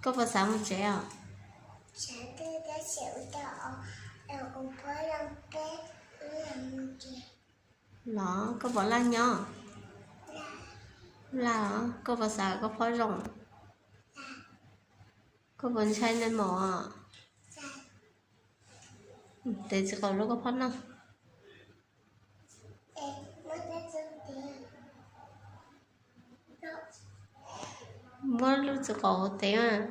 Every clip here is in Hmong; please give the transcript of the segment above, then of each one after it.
Koj puas xav mus tsev os? Los koj puas laj nyob? Laj os, koj puas xav koj phob zoo? Koj puas ntshai nag hmo? Tev txiv qaub rau koj phob noj. Muab lub txiv qaub hau tev mas.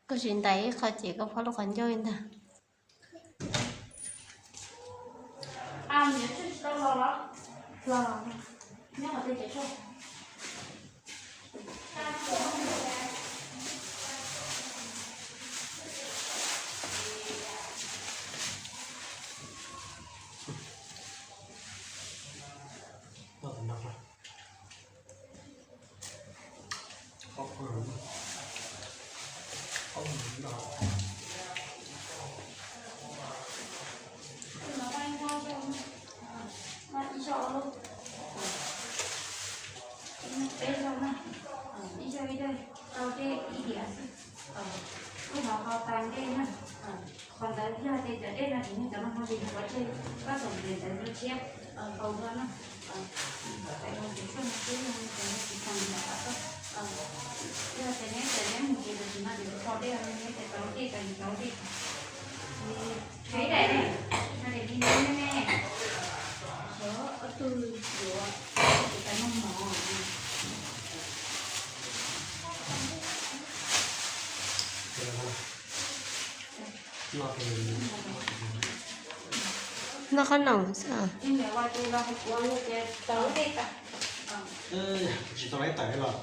Koj tsis ntais ib qho ces koj phob lub qhov ncauj li ntag. Ib zaug na, ib zaug ib daim rau dej ib diav xwb. Wb ho ho tas dej na. Qhov ntawd yog tias cov dej no tsis yog cov no ho li, qhov dej koj txom nyem ntawd dua tshiab tau dua na. Kom tais hau tus tshuaj no xwb, yog cov no tsis tau ntawd. Yog tias neb tias neb mus ces tam sim no ces kuv tso dej, neb tias tau dej ces tau dej. Tshuav ib daim ne, no daim li no ne. Ob tug yuav tus tais noj mov. Noj qhob noom xwb. Tsis tau ib tawm los.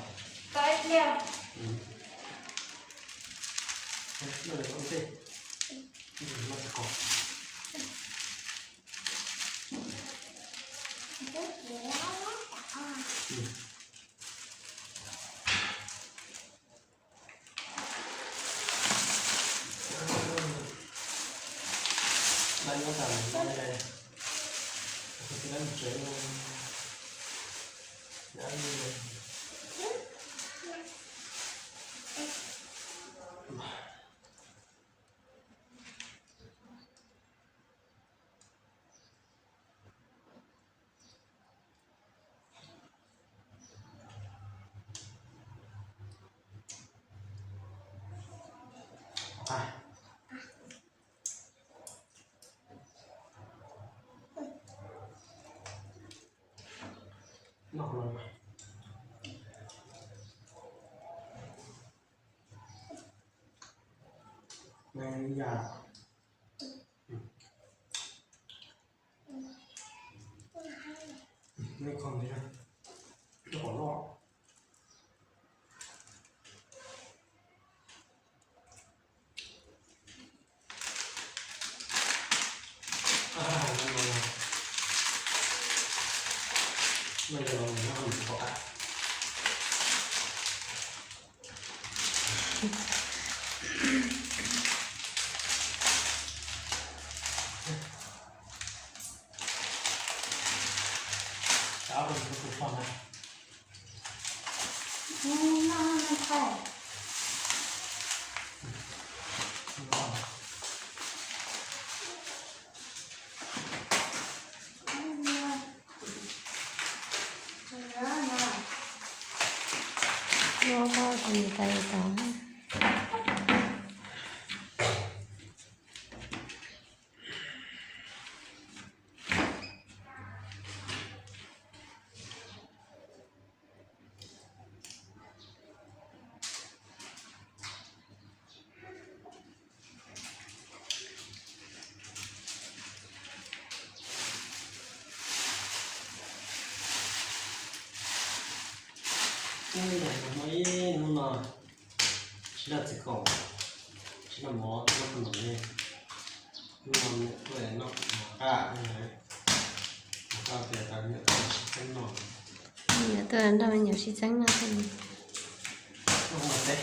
Ua tus niam tais tod. Ib yam muaj ib hnub no, tsis noj txiv kaum, tsis noj mov, noj qhov no ne. Hnub no niam tuaj noj mov qab, koj tias tau niam tuaj sib txeeb noj. Niam tuaj nrog me nyuam sib txeeb noj. Noj mov teb.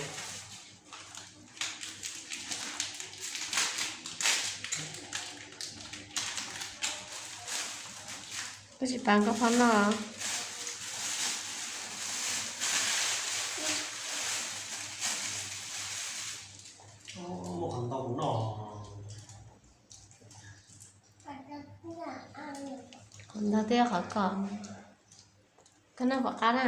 Koj tsis pav koj phob noj. Muaj qhov ntau noj. Qhov ntau twb yog qhov kom. Koj noj puas qab na?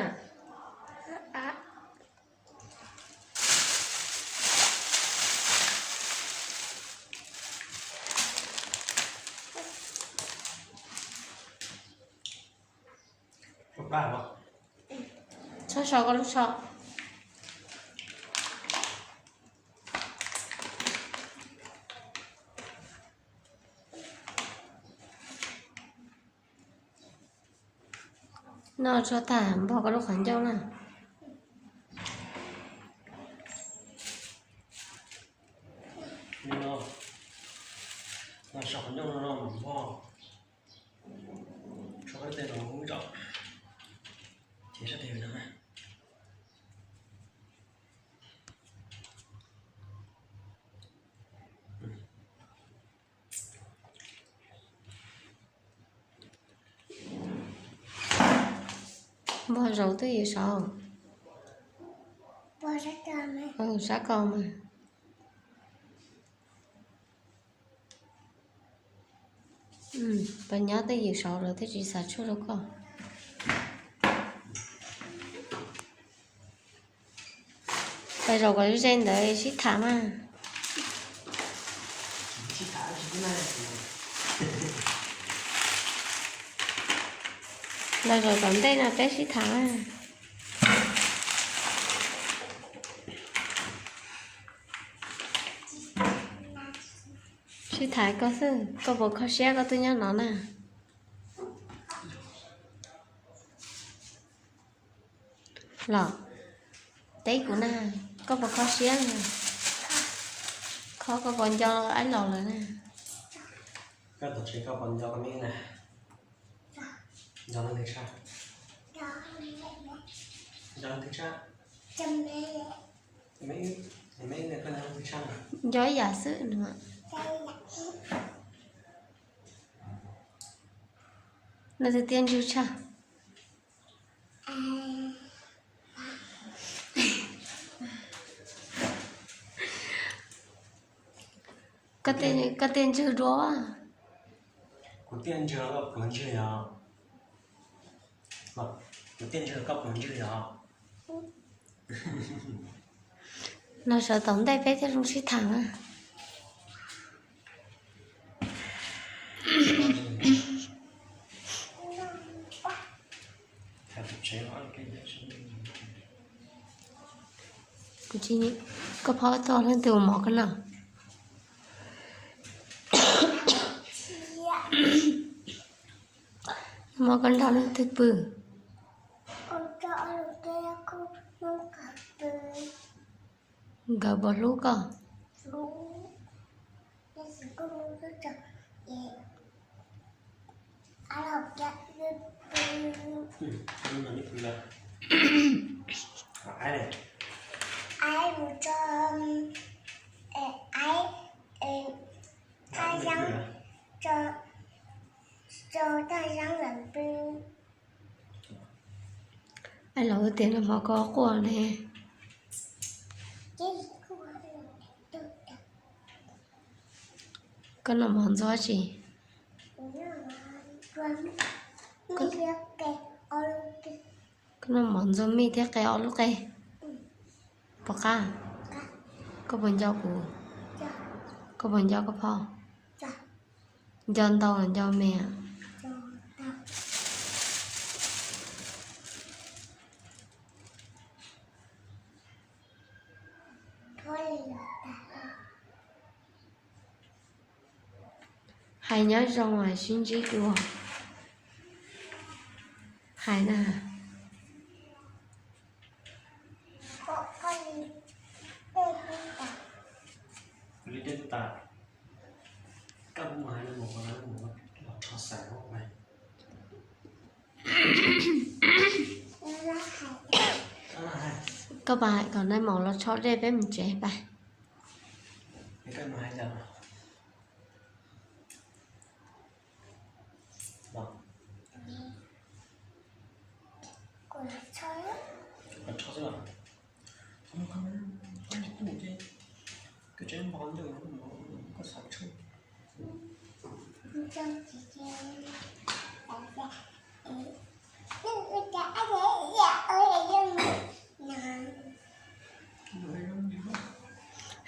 Txhob so koj lub tsho. Noj tsho tag npog koj lub qhov ncauj na. Noj so qhov ncauj no mas npog. Tsho tej no ub zom. Ces sab tes no. Npog zaus twb yim saud. Sab ko mas. Pas nyob twb yim saud lawm thiaj tsis xav tshuaj rau koj. Pas zaum kom ze ntawd sib tham mas. Los zaum tom ntej no peb sib tham mas. Sib tham koj xwb, koj puas kho siab koj twb nyob no na? Los, teb kuv na, koj puas kho siab na? Kho koj puas nco aib laus lawm na? Koj tom tsev koj puas nco koj me na? Nco leej twg tshaj? Nco leej twg tshaj? Nco ib yam xwb no. Leej twg tiaj ntswg tshaj? Koj tiaj ntswg dua. Kuv tiaj ntswg los koj pluag ntswg yog? Kuv tiaj ntswg los koj pluag ntswg yog? No sawv tom ntej peb thiaj zoo sib tham na. Kuv tsis, koj phob tau leej twg ua mov koj noj? Mov koj nrog leej twg pw? Nkawd puas hlub koj? Aib laus tias noj mov koj quaj ne. Koj noj mov ntxuag tsi? Koj noj mov ntxuag mij thiab qe ob lub qe. Pov qab, koj puas nco kuv? Koj puas nco koj phob? Nco ntau los nco me? Hais nyob zoo, sib ntsib dua. Hais na. Koj pab hais kom nais maum los tso dej peb mus tsev pab.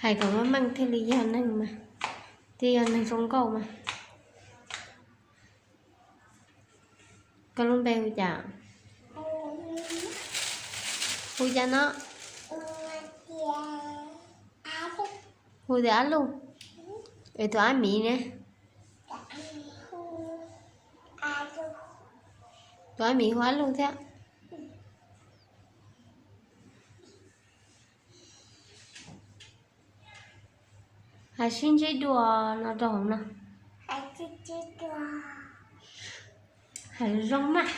Hais kom meej meej thiaj li yog neeg mas, thiaj yog neeg zoo nkauj mas. Koj lub npe hu cas? Hu cas no? Hu tias Ab Luj. Es tus Ab Miv ne? Tus Ab Miv hu Ab Luj thiab. Hais sib ntsib dua no rau hauv no. Hais zoo mas.